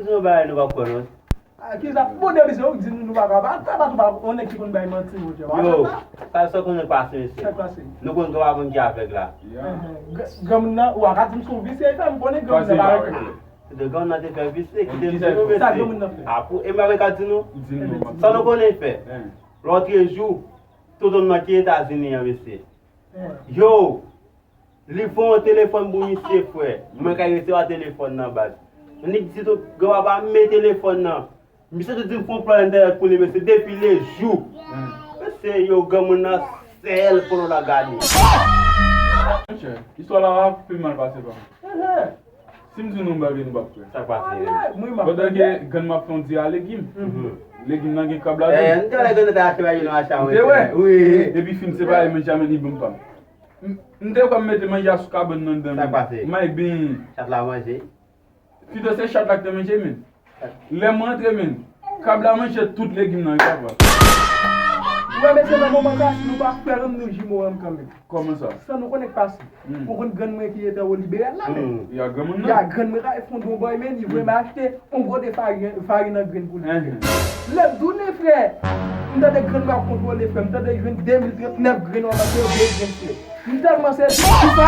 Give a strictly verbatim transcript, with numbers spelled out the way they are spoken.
Yon bagay nou pa kwè non. Ah, ki sa? Bon, depi se ou ki di nou, nou pa ka ba. Sa pa tou pa yon nèg ki konn bay manti, monchè. Yo, sa sa konnen pase, mesye. Sa pase. Nou konn gen yon moun ki avèg la. Granmoun nan, ou a ka di m se yon visye, e fè m konnen granmoun nan pa avèg. Se de granmoun nan te fè visye, ki te visye nou, mesye. Sa granmoun nan fè? Apou, e m avèk a di nou. Sa nou konnen fè. Lòtrejou, tonton nan ki Etazini an, mesye. Yo, li fè yon telefòn pou misye, frè. Mwen ka resevwa telefòn nan, baz. Li di tou, granpapa, men telefòn nan. Misye tou di m fè yon plan entènèt pou li, mesye, depi lejou. Mesye, yo, granmoun nan sèl pou nou la gade. Monchè, istwa la pi mal pase pa. Si m di nou yon bagay, nou p ap kwè. Sa k pase? Pandan ke grann m ap fè yon diri a legim. Legim nan gen krab ladan l. N te wè grann nan te achte bagay nou achte a, wi. Epi fin se pa e manje a men li ban m pa m. M te kwè m mete manje a sou kabann nan anndan. Sa k pase? May ben. Chat la manje. Pito se chat la k te manje men. Lè m rantre men. Krab la manje tout legim nan, wi papa. Ou wè mesye, nan moman sa, si nou pa fè rann nou jimo rann kanmenm. Kòman sa? San nou konnen k pase. Ou konn grann mwen ki te o liberal la men. Ya granmoun nan. Ya grann mwen ka fon don bòy men, li voye m achte yon gode farin, farin an grenn pou li. Lè m tounen, frè, m tande grann mwen ap kontwole, frè, m tande jwenn de mil trant nèf grenn, w ap mande yo de grenn, frè. M tèlman sezi. Ki sa?